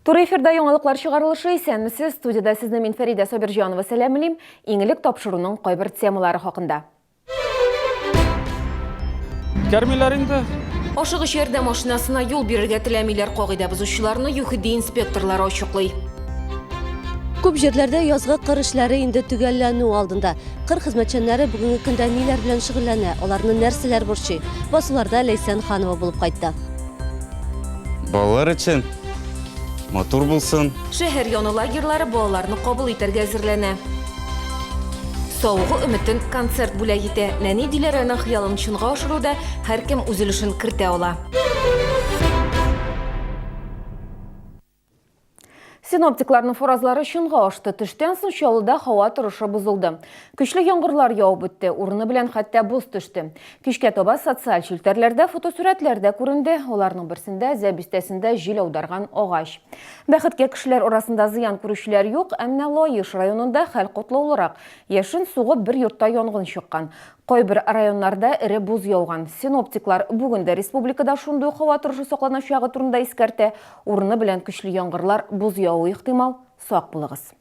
Туры эфирда яңалыклар чыгарылышы исәнмесез. Студиядә сезне мин Фәридә Сабирҗанова сәламлим. Иң элек тапшыруның кайбер темалары хакында. Үткәрмиләр инде. Ашыгыч ярдәм машинасына юл бирергә теләмиләр. Кагыйдә бозучыларны ЮХИДИ инспекторлары ачыклый. Күп җирләрдә язгы кыр эшләре инде төгәлләнү алдында. Кыр хезмәтчәннәре бүгенге көндә ниләр белән шөгыльләнә, аларны нәрсәләр борчый? Басуларда Ләйсән Ханова булып кайтты. Балалар өчен матур булсын. Шәһәр яны лагерьлары балаларны кабул итәргә әзерләнә. Савыгу өметен концерт бүләк итә. Нәни Диләрәнең хыялын чынга ашыруда һәркем үз өлешен кертә ала. Синоптикларның фаразлары чынга ашты. Төштән соң Чаллыда һава торышы бозылды. Көчле яңгырлар явып үтте, урыны белән хәтта боз төште. Кичкә таба социаль челтәрләрдә фотосурәтләр дә күренде. Аларның берсендә Зәй бистәсендә җил аударган агач. Бәхеткә кешеләр арасында зыян күрүчеләр юк, ә менә Лаеш районында хәл катлаулырак. Яшен сугып, бер йортта янгын чыккан. Кайбер районнарда эре боз яуган. Синоптиклар бүген дә республикада шундый ук һава торышы сакланачагы турында искәртә. Урыны белән көчле яңгырлар, боз явуы ихтимал, сак булыгыз.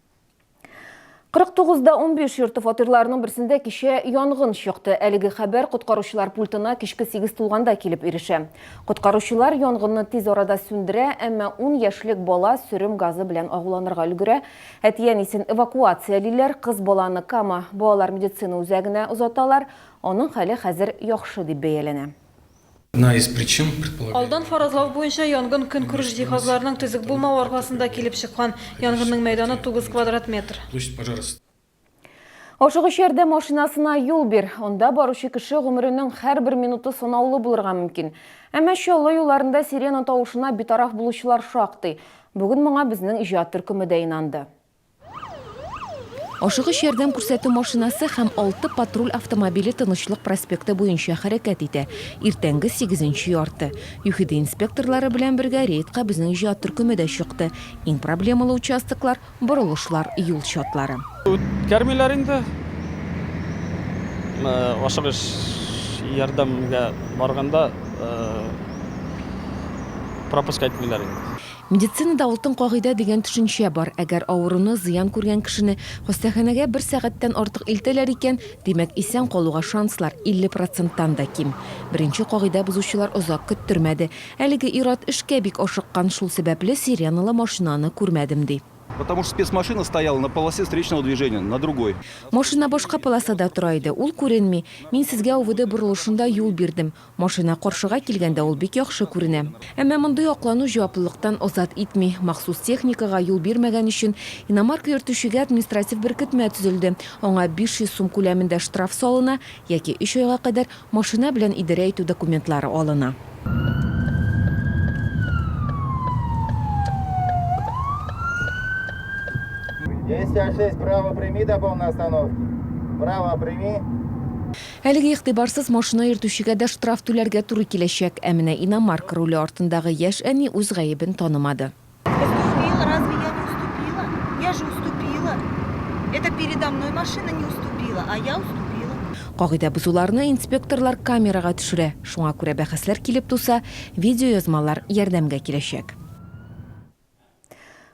49 да 15 йорты фатирларының берсендә кичә янгын чыкты. Әлеге хәбәр коткаручылар пультына кичке 8 тулганда килеп ирешә. Коткаручылар янгынны тиз арада сүндерә, әмма ун яшьлек бала сөрем газы белән агуланырга өлгерә. Әти-әнисен эвакуациялиләр, кыз баланы Кама балалар медицина үзәгенә озаталар. Аның хәле хәзер яхшы дип бәяләнә. Алдан фаразлау буенча, янгын көнкүреш җиһазларының төзек булмавы аркасында килеп чыккан. Янгынның мәйданы 9 квадрат метр. Ашыгыч ярдәм машинасына юл бир. Анда баручы кеше гомеренең һәрбер минуты санаулы булырга мөмкин. Әмма Чаллы юлларында сирена тавышына битараф булучылар шактый. Бүген моңа безнең иҗат төркеме дә инанды. Ашыгыч ярдәм күрсәтү машинасы һәм алты патруль автомобиле Тынычлык проспекты буенча хәрәкәт итә. Иртәнге сигезенче ярты. ЮХИДИ инспекторлары белән бергә рейдка безнең иҗат төркеме дә чыкты. Иң проблемалы участоклар, борылышлар, юл чатлары. Үткәрмиләр инде. Ашыгыч ярдәмгә барганда пропуск әйтмиләр инде. Медицинада алтын кагыйдә дигән төшенчә бар. Әгәр авыруны, зыян күргән кешене хастаханәгә бер сәгатьтән артык илтәләр икән, димәк, исән калуга шанслар 50 проценттан да ким. Беренче кагыйдә бозучылар озак көттермәде. Әлеге ир-ат эшкә бик ашыккан, шул сәбәпле сиреналы машинаны күрмәдем, ди. Потому что спецмашина стояла на полосе встречного движения, на другой. Машина башка полосада тора иде, ул күренми. Мин сезгә ОВД борылышында юл бирдем. Машина каршыга килгәндә ул бик яхшы күренә. Әмма мондый аклану җаваплылыктан азат итми. Махсус техникага юл бирмәгән өчен иномарка йөртүчегә административ беркетмә төзелде. Аңа 500 сум күләмендә штраф салына яки өч айга кадәр машина белән идарә итү документлары алына. Десять шесть, право прими до полной остановки. Право прими. Әлеге игътибарсыз машина йөртүчегә дә штраф түләргә туры киләчәк. Ә менә иномарка руле артындагы яшь әни үз гаебен танымады. Уступила, разве я не уступила? Я же уступила. Это передо мной машина не уступила, а я уступила. Кагыйдә бозуларны инспекторлар камерага төшерә. Шуңа күрә бәхәсләр килеп туса, видеоязмалар ярдәмгә киләчәк.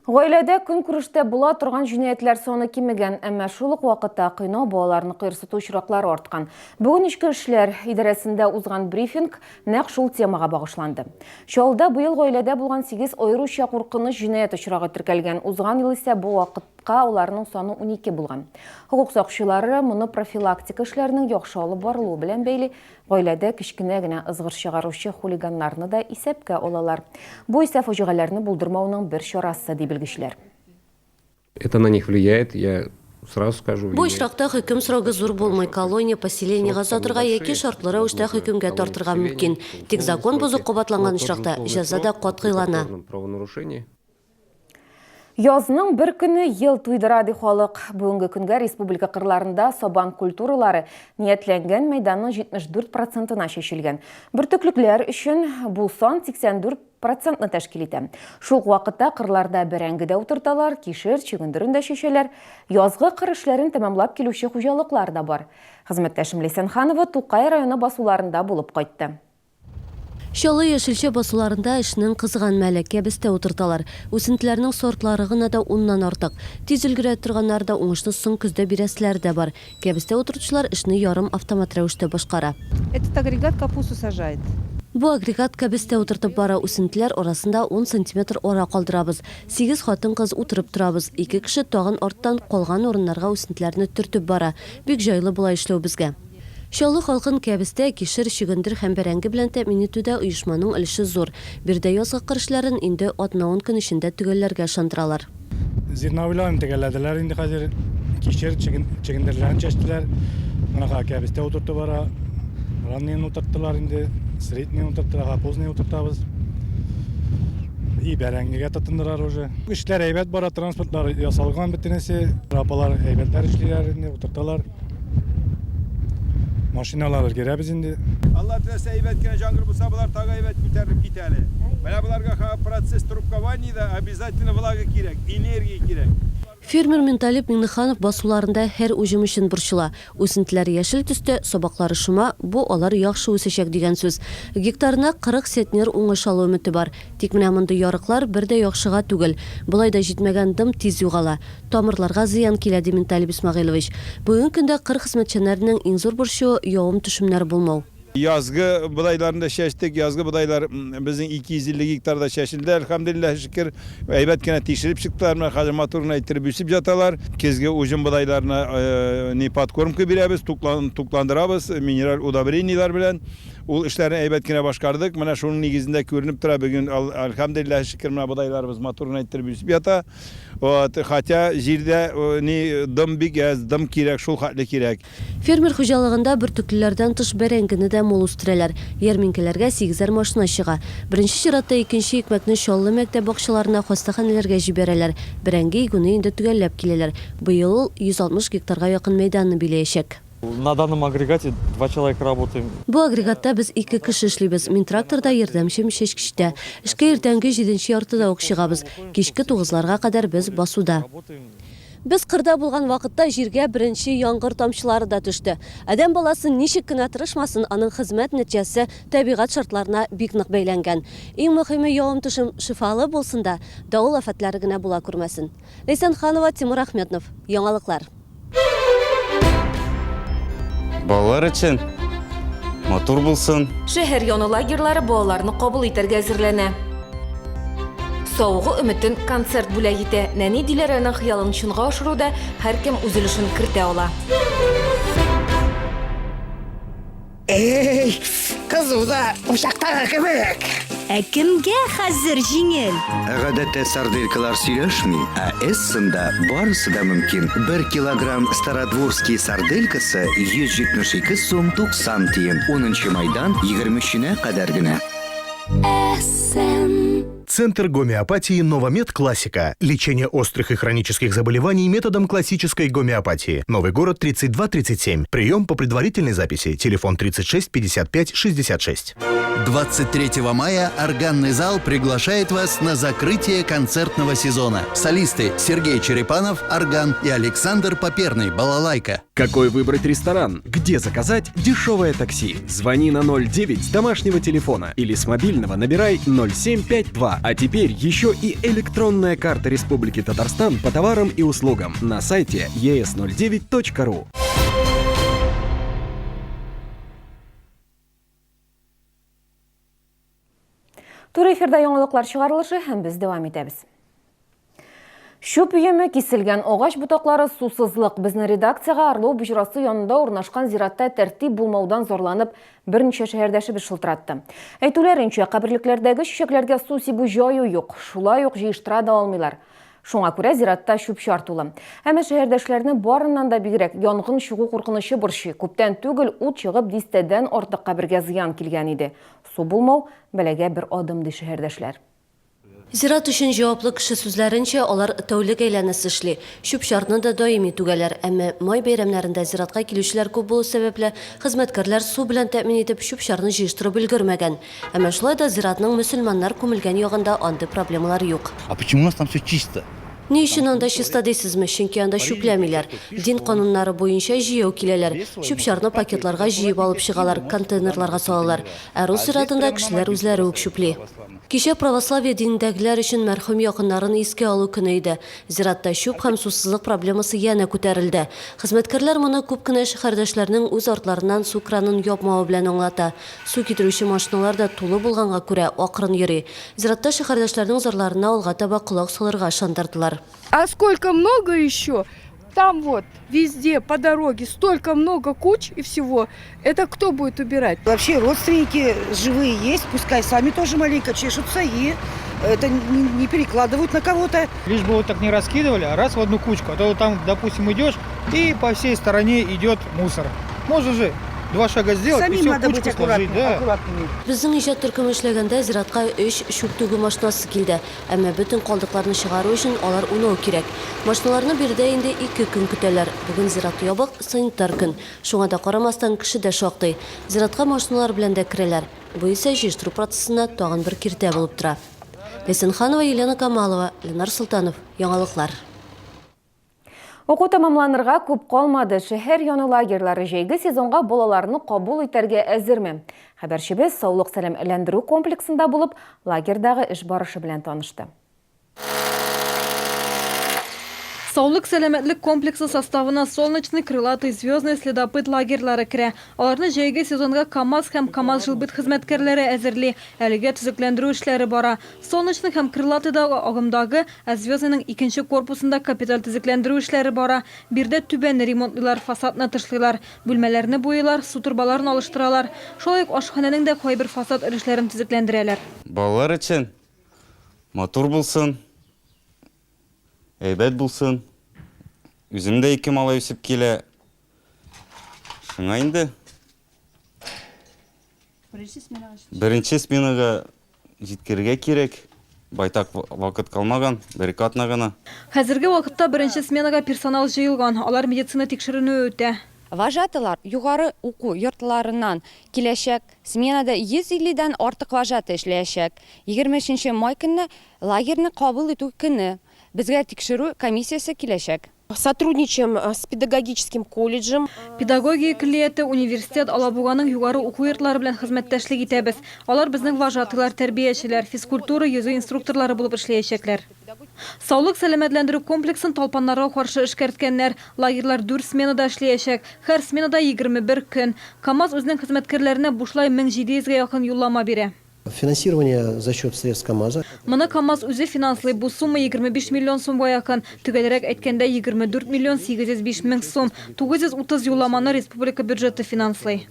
Гаиләдә көнкүрештә була торган җинаятьләр саны кимегән, әмма шул ук вакытта кыйнау, балаларны кыерсыту очраклары арткан. Бүген Эчке эшләр идарәсендә узган брифинг нәкъ шул темага багышланды. Чаллыда быел гаиләдә булган сигез аеруча куркыныч җинаять очрагы теркәлгән, узган ел исә бу вакытка аларның саны 12 булган. Хокук сакчылары моны профилактика эшләренең яхшы алып барылуы белән бәйли, Гаиләдә кечкенә генә ызгыш чыгаручы хулиганнарны да исәпкә алалар. Бу исә фаҗигаләрне булдырмауның бер чарасы, ди белгечләр. Это на них влияет, я сразу скажу, Бу очракта хөкем срогы зур булмый, колония, поселениегә озатырга яки шартлы рәвештә хөкемгә тартырга мөмкин. Тик закон бозу кабатланган очракта, җәза да катгыйлана. Язның бер көне ел туйдыра, ди халык. Бүгенге көнгә республика кырларында сабан культуралары ниятләнгән мәйданның 74 процентына чәчелгән. Бөртеклекләр өчен бу сан 84 процентны тәшкил итә. Шул ук вакытта кырларда бәрәңге дә утырталар, кишер, чөгендерен дә чәчәләр. Язгы кыр эшләрен тәмамлап килүче хуҗалыклар да бар. Хезмәттәшем Ләйсән Ханова Тукай районы басуларында булып кайтты. Чаллы яшелчә басуларында эшнең кызган мәле, кәбестә утырталар. Үсентеләрнең сортлары гына да уннан артык. Тиз өлгерә торганнары да, уңышны соң көздә бирәселәре дә бар. Кәбестә утыртучылар эшне ярым автомат рәвештә башкара. Этот агрегат капусту сажает. Бу агрегат кәбестә утыртып бара, үсентеләр арасында ун сантиметр ара калдырабыз. Сигез хатын-кыз утырып торабыз. Ике кеше тагын арттан, калган урыннарга үсентеләрне төртеп бара. Бик җайлы болай эшләү безгә. Чаллы халкын кәбестә, кишер, чөгендер һәм бәрәңге белән тәэмин итүдә оешманың өлеше зур. Биредә язгы кыр эшләрен инде атна-ун көн эчендә төгәлләргә ышандыралар. Зерновойларын төгәлләделәр инде хәзер. Кишер, чөгендерләрен чәчтеләр. Менә кәбестә утырту бара. Раннийын утырттылар инде, средний утырттылар, поздний утыртабыз. И бәрәңгегә тотындылар уже. Эшләр әйбәт бара, транспортлар ясалган бөтенесе. Апалар әйбәтләр эшлиләр инде, утырталар. Машиналар өлгерәбез инде. Алла теләсә, әйбәт кенә җаңгыр булса, болар тагы әйбәт күтәрелеп китә әле. Менә боларга процесс трубкованиеда обязательно влага кирәк, энергия кирәк. Фермер Минталип Миңнеханов басуларында һәр уҗым өчен борчыла. Үсентеләр яшел төстә, сабаклары шома, бу алар яхшы үсәчәк дигән сүз. Гектарына 40 центнер уңыш алу өмете бар. Тик менә мондый ярыклар бер дә яхшыга түгел. Болай да җитмәгән дым тиз югала. Тамырларга зыян килә, ди Минталип Исмәгыйлович. Бүгенге көндә кыр хезмәтчәннәренең иң зур борчуы, явым-төшемнәр булмау. Язгы бодайларны да чәчтек. Язгы бодайлар безнең 250 гектарда чәчелде, әлхәмдүлилләһ шөкер. Әйбәт кенә тишелеп чыктылар, менә хәзер матур гына иттереп үсеп яталар. Көзге уҗым бодайларына ни подкормка бирәбез, тукландырабыз минераль удобрениеләр белән. Ул эшләрне әйбәт кенә башкардык. Менә шуның нигезендә күренеп тора, бүген, әлхәмдүлилләһ шөкер, менә бодайларыбыз матур гына иттереп үсеп ята. Вот, хотя җирдә ни дым бик әз, дым кирәк, шул хәтле кирәк. Фермер хуҗалыгында бөртеклеләрдән тыш бәрәңгене дә мул үстерәләр. Ярминкәләргә сигезәр машина чыга. Беренче чиратта икенче икмәкне Чаллы мәктәп бакчаларына, хастаханәләргә җибәрәләр. Бәрәңге игүне инде төгәлләп киләләр. Быел ул 160 гектарга якын мәйданны биләячәк. На данном агрегате два человека работаем. Бу агрегатта без ике кеше эшлибез. Мин тракторда, ярдәмчем чәчкечтә. Эшкә иртәнге җиденче яртыда ук чыгабыз. Кичке тугызларга кадәр без басуда. Без кырда булган вакытта җиргә беренче яңгыр тамчылары да төште. Адәм баласы ничек кенә тырышмасын, аның хезмәт нәтиҗәсе табигать шартларына бик нык бәйләнгән. Иң мөһиме явым-төшем шифалы булсын да, давыл афәтләре генә була күрмәсен. Ләйсән Ханова, Тимур Ахметнов. Яңалыклар. Балалар өчен матур булсын. Шәһәр яны лагерьлары балаларны кабул итәргә әзерләнә. Савыгу өметен концерт бүләк итә. Нәни Диләрәнең хыялын чынга ашыруда һәркем үз өлешен кертә ала. Эй, кызу да, учактагы кебек. Ә кемгә хәзер җиңел? Гадәттә сарделькалар сөйләшми, ә Эссенда барысы да мөмкин. Бер килограмм Стародворский сарделькасы 172 сум 90 тиен. Унынчы майдан 23-енә кадәр генә. Эссен. Центр гомеопатии «Новомед Классика». Лечение острых и хронических заболеваний методом классической гомеопатии. Новый город 3237. Прием по предварительной записи. Телефон 36 55 66. 23 мая органный зал приглашает вас на закрытие концертного сезона. Солисты Сергей Черепанов, орган и Александр Поперный, балалайка. Какой выбрать ресторан? Где заказать дешевое такси? Звони на 09 с домашнего телефона или с мобильного набирай 0752. А теперь еще и электронная карта Республики Татарстан по товарам и услугам на сайте es09.ru. Туры эфирда яңалыклар чыгарылышы һәм без дәвам итәбез. Чүп өеме, киселгән агач ботаклары, сусызлык. Безнең редакциягә Орлов боҗрасы янында урнашкан зиратта тәртип булмаудан зарланып, берничә шәһәрдәшебез шылтыратты. Әйтүләренчә, каберлекләрдәге чәчәкләргә су сибү җае юк, шулай ук җыештыра да алмыйлар. Шуңа күрә зиратта чүп-чар тулы. Әмма шәһәрдәшләрне барыннан да бигрәк янгын чыгу куркынычы борчый. Күптән түгел ут чыгып дистәдән артык кабергә зыян килгән иде. Су булмау, бәлагә бер адым, ди шәһәрдәшләр. Зират өчен җаваплы кеше сүзләренчә, алар тәүлек әйләнәсе эшли. Чүп-чарны да даими түгәләр. Әмма май бәйрәмнәрендә зиратка килүчеләр күп булу сәбәпле, хезмәткәрләр су белән тәэмин итеп, чүп-чарны җыештырып өлгермәгән. Әмма шулай да зиратның мөселманнар күмелгән ягында андый проблемалар юк. А почему у нас там все чисто? Ни өчен анда чиста дисезме? Чөнки анда чүпләмиләр. Дин кануннары буенча җыяу киләләр. Чүп-чарны пакетларга җыеп алып чыгалар, контейнерларга салалар. Ә рус зиратында кешеләр үзләре үк чүпли. Кичә православие динендәгеләр өчен мәрхүм якыннарын искә алу көне иде. Зиратта чүп һәм сусызлык проблемасы янә күтәрелде. Хезмәткәрләр моны күп кенә шәһәрдәшләрнең үз артларыннан су кранын япмавы белән аңлата. Су китерүче машиналар да тулы булганга күрә, акрын йөри. Зиратта шәһәрдәшләрнең зарларына алга таба колак салырга ышандырдылар. А сколько много еще там вот везде по дороге столько много куч и всего это кто будет убирать? Вообще родственники живые есть, пускай сами тоже маленько чешутся и это не перекладывают на кого-то. Лишь бы вот так не раскидывали, а раз в одну кучку. А то там, допустим, идешь, и по всей стороне идет мусор. Можно же два шага сделать Самим и все надо кучку быть сложить. Да. аккуратными. Безнең иҗат төркеме эшләгәндә зиратка өч чүп түгү машинасы килде. Әмма бөтен калдыкларны чыгару өчен алар унау кирәк. Машиналарны биредә инде ике көн көтәләр. Бүген зират ябык, санитар көн. Шуңа да карамастан, кеше дә шактый. Зиратка машиналар белән дә керәләр. Бу исә җыештыру процессына тагын бер киртә булып тора. Ләйсән Ханова, Елена Камалова, Ленар Солтанов. Яңалыклар. Уку тәмамланырга күп калмады. Шәһәр яны лагерьлары җәйге сезонга балаларны кабул итәргә әзерме? Хәбәрчебез Саулык сәламәтләндерү комплексында булып, лагерьдагы эш барышы белән танышты. Саулык сәламәтлек комплексы составына Солнечный, Крылатый, Звездный, Следопыт лагерьлары керә. Аларны җәйге сезонга КАМАЗ һәм КАМАЗ-Жилбыт хезмәткәрләре әзерли. Әлегә төзекләндерү эшләре бара. Солнечный һәм Крылатыйда агымдагы, ә Звездныйның икенче корпусында капиталь төзекләндерү эшләре бара. Биредә түбәне ремонтлыйлар, фасадны тышлыйлар, бүлмәләрне буйыйлар, су торбаларын алыштыралар. Шулай ук ашханәнең дә кайбер фасад өлешләрен төзекләндерәләр. Балалар өчен матур булсын, әйбәт булсын. Үзем дә ике малай үсеп килә. Шуңа инде. Беренче сменага җиткерергә кирәк. Байтак вакыт калмаган, бер-ике атна гына. Хәзерге вакытта беренче сменага персонал җыелган, алар медицина тикшеренүе үтә. Вожатыйлар югары уку йортларыннан киләчәк. Сменада 150 дән артык вожатый эшләячәк. 23 нче май көнне лагерьны кабул итү көне. Безгә тикшерү комиссиясе киләчәк. Сотрудничаем с педагогическим колледжем. Педагогия көллияте, университет, Алабуганың югары уку йортлары белән хезмәттәшлек итәбез. Алар безнең вожатыйлар, тәрбиячеләр, физкультура, йөзү инструкторлары булып эшләячәкләр. Саулык сәламәтләндерү комплексын талпаннарга каршы эшкәрткәннәр. Лагерьлар дүрт сменада эшләячәк. Һәр сменада 21 көн. КАМАЗ үзенең хезмәткәрләренә бушлай 1700 гә якын юллама бирә. Финансирование за счет средств КАМАЗа. Моны КАМАЗ үзе финанслый, бу сумма 25 миллион сумга якын. Төгәлрәк әйткәндә, 24 миллион 805 мең сум. 930 юлламаны республика бюджеты финанслый.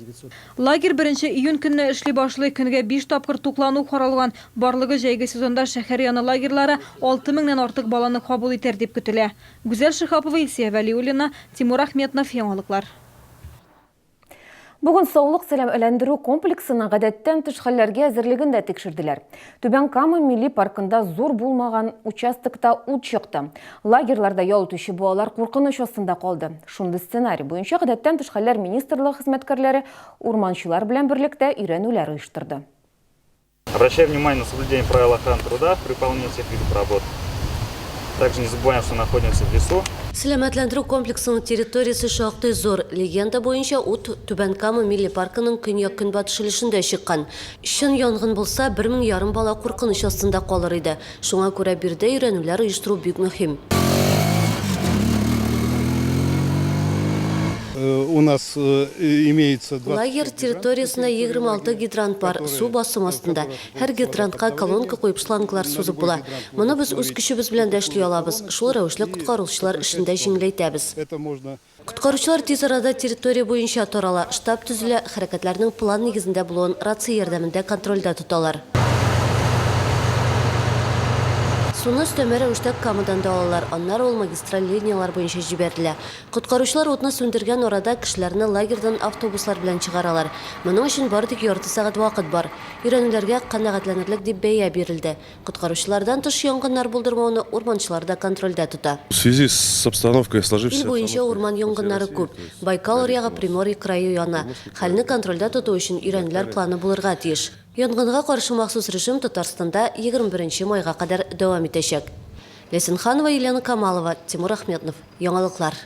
Лагерь беренче июнь көнне эшли башлый. Көнгә биш тапкыр туклану каралган. Барлыгы җәйге сезонда шәһәр яны лагерьлары 6 меңнән артык баланы кабул итәр дип көтелә. Гүзәл Шиһапова, Илсөя Вәлиуллина, Тимур Ахметнов, Яңалыклар. Бүген Саулык сәламәләндерү комплексының гадәттән тыш хәлләргә әзерлеген дә тикшерделәр. Түбән Кама милли паркында зур булмаган участокта ут чыкты. Лагерьларда ял итүче балалар куркыныч астында калды. Шундый сценарий буенча гадәттән тыш хәлләр министрлыгы хезмәткәрләре урманчылар белән берлектә өйрәнүләр оештырды. Обращаем внимание на соблюдение правил охраны труда при выполнении всех видов работ. Также не забываем, что находимся в лесу. Сәламәтләндерү комплексының территориясе шактый зур. Легенда буенча, ут Түбән Кама милли паркының көньяк-көнбатыш өлешендә чыккан. Чын янгын булса, бер мең ярым бала куркыныч астында калыр иде. Шуңа күрә биредә өйрәнүләр оештыру бик мөһим. У нас имеется Лагерь территориясендә 26 гидрант бар, су басым астында. Һәр гидрантка колонка куеп шланглар сузып була. Моны без үз көчебез белән дә эшли алабыз. Шул рәвешле коткаручылар эшен дә җиңеләйтәбез. Коткаручылар тиз арада территория буенча тарала, штаб төзелә, хәрәкәтләрнең план нигезендә булуын рация ярдәмендә контрольдә тоталар. Суны өстәмә рәвештә Камадан да алалар, аннары ул магистраль линияләр буенча җибәрелә. Коткаручылар утны сүндергән арада кешеләрне лагерьдан автобуслар белән чыгаралар. Моның өчен бары тик ярты сәгать вакыт бар. Өйрәнүләргә канәгатьләнерлек дип бәя бирелде. Коткаручылардан тыш янгыннар булдырмауны урманчылар да контрольдә тота. В связи с обстановкой, сложившейся Ил буенча урман янгыннары күп. Байкал аръягы, Приморье крае яна. Хәлне контрольдә тоту өчен өйрәнүләр планы булырга тиеш. Янгынга каршы махсус режим Татарстанда 21 нче майга кадәр дәвам итәчәк. Ләйсән Ханова, Елена Камалова, Тимур Ахметнов. Яңалыклар.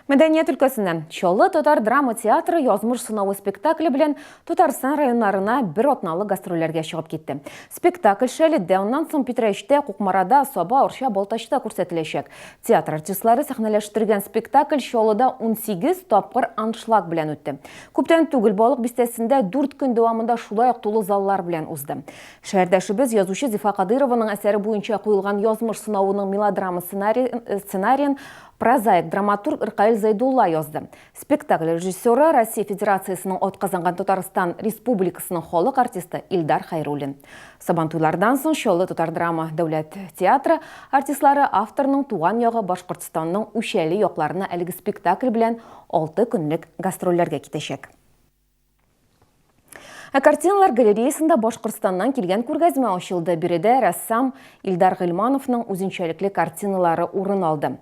Мәдәният өлкәсеннән Чаллы татар драма театры Язмыш сынавы спектакле белән Татарстан районнарына бер атналык гастрольләргә чыгып китте. Спектакль Шәледә, аннан соң Питрәчтә, Кукмарада, Саба, Арча, Балтачта күрсәтеләчәк. Театр артистлары сәхнәләштергән спектакль Чаллыда 18 тапкыр аншлаг белән үтте. Күптән түгел Балык бистәсендә 4 көн дәвамында шулай ук тулы заллар белән узды. Шәһәрдәшебез, язучы Зифа Кадыйрованың әсәре буенча куелган Язмыш сынавының мелодрама сценариен прозаик, драматург Ркаил Зәйдулла язды. Спектакль режиссеры, Россия Федерациясенең атказанган Татарстан Республикасының халык артисты Илдар Хәйруллин. Сабантуйлардан соң Чаллы татар драма дәүләт театры артистлары авторның туган ягы Башкортстанның Үчәле якларына әлеге спектакль белән алты көнлек гастрольләргә китәчәк. Ә картиналар галереясында Башкортстаннан килгән күргәзмә ачылды. Биредә рәссам Илдар Гыйльмановның үзенчәлекле картиналары урын алды.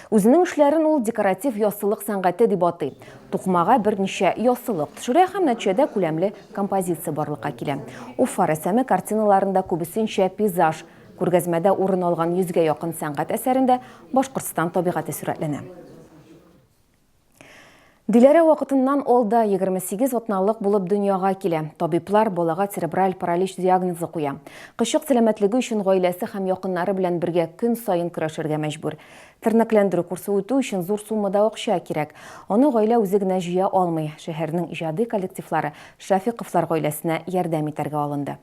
Үзенең эшләрен ул декоратив яссылык сәнгате дип атый. Тукымага берничә яссылык төшерә һәм нәтиҗәдә күләмле композиция барлыкка килә. Уфа рәссамы картиналарында күбесенчә пейзаж. Күргәзмәдә урын алган йөзгә якын сәнгать әсәрендә Башкортстан табигате сурәтләнә. Диләрә вакытыннан алда 28 атналык булып дөньяга килә. Табиблар балага церебраль паралич диагнозы куя. Кызчык сәламәтлеге өчен гаиләсе һәм якыннары белән бергә көн саен көрәшергә мәҗбүр. Тернәкләндерү курсы үтү өчен зур суммада акча кирәк. Аны гаилә үзе генә җыя алмый. Шәһәрнең иҗади коллективлары Шәфиковлар гаиләсенә ярдәм итәргә алынды.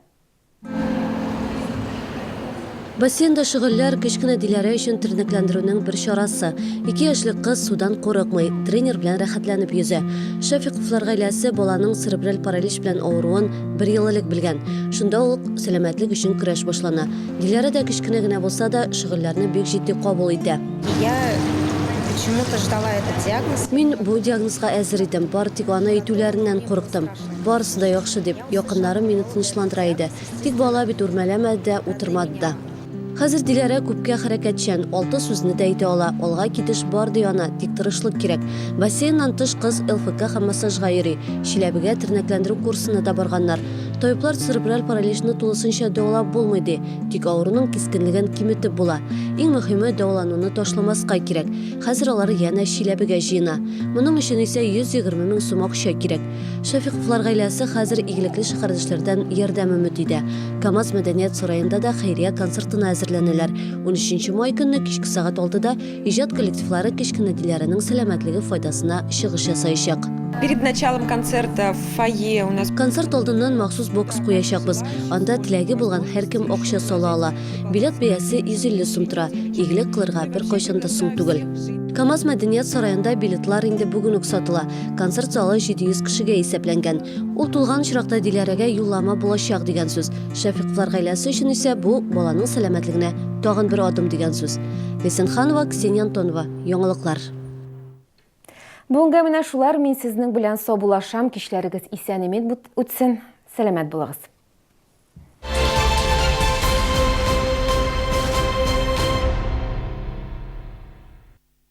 Бассейнда шөгыльләр кечкенә Диләрә өчен тернәкләндерүнең бер чарасы. Ике яшьлек кыз судан курыкмый, тренер белән рәхәтләнеп йөзә. Шәфиковлар гаиләсе баланың церебраль паралич белән авыруын бер ел элек белгән. Шунда ук сәламәтлек өчен көрәш башлана. Диләрә дә кечкенә генә булса да, шөгыльләрне бик җитди кабул итә. Я почему-то ждала этот диагноз. Мин бу диагнозга әзер идем, бары тик аны әйтүләреннән курыктым. Барысы да яхшы дип, якыннарым мине тынычландыра иде. Тик бала бит үрмәләмәде дә, утырмады да. Хәзер Диләрә күпкә хәрәкәтчән, алты сүзне дә әйтә ала. Алга китеш бар, ди ана, тик тырышлык кирәк. Бассейннан тыш кыз ЛФК һәм массажга йөри. Чиләбегә тернәкләндерү курсына да барганнар. Табиблар церебраль параличны тулысынча дәвалап булмый, ди. Тик авыруның кискенлеген киметеп була. Иң мөһиме, дәвалануны ташламаска кирәк. Хәзер алар янә Чиләбегә җыена. Моның өчен исә 120 мең сум акча кирәк. Шәфиковлар гаиләсе хәзер игелекле шәһәрдәшләрдән ярдәм өмет итә. КАМАЗ мәдәният сараенда да хәйрия концертына әзерләнәләр. Унөченче май көнне кичке сәгать алтыда иҗат коллективлары кечкенә Диләрәнең сәламәтлеге файдасына чыгыш ясаячак. Перед началом концерта в фойе у нас. Концерт алдыннан махсус бокс куячакбыз. Анда теләге булган һәркем акча сала ала. Билет бәясе 150 сум тора. Игелек кылырга беркайчан да соң түгел. КАМАЗ мәдәният сараенда билетлар инде бүген үк сатыла. Концерт залы 700 кешегә исәпләнгән. Ул тулган очракта Диләрәгә юллама булачак дигән сүз. Шәфиковлар гаиләсе өчен исә бу, баланың сәламәтлегенә тагын бер адым дигән сүз. Лесен Ханова, Ксения Антонова. Яңалыклар. Бүгенгә менә шулар, мин сезнең белән саубуллашам, кичләрегез исән-имин үтсен, сәламәт булыгыз.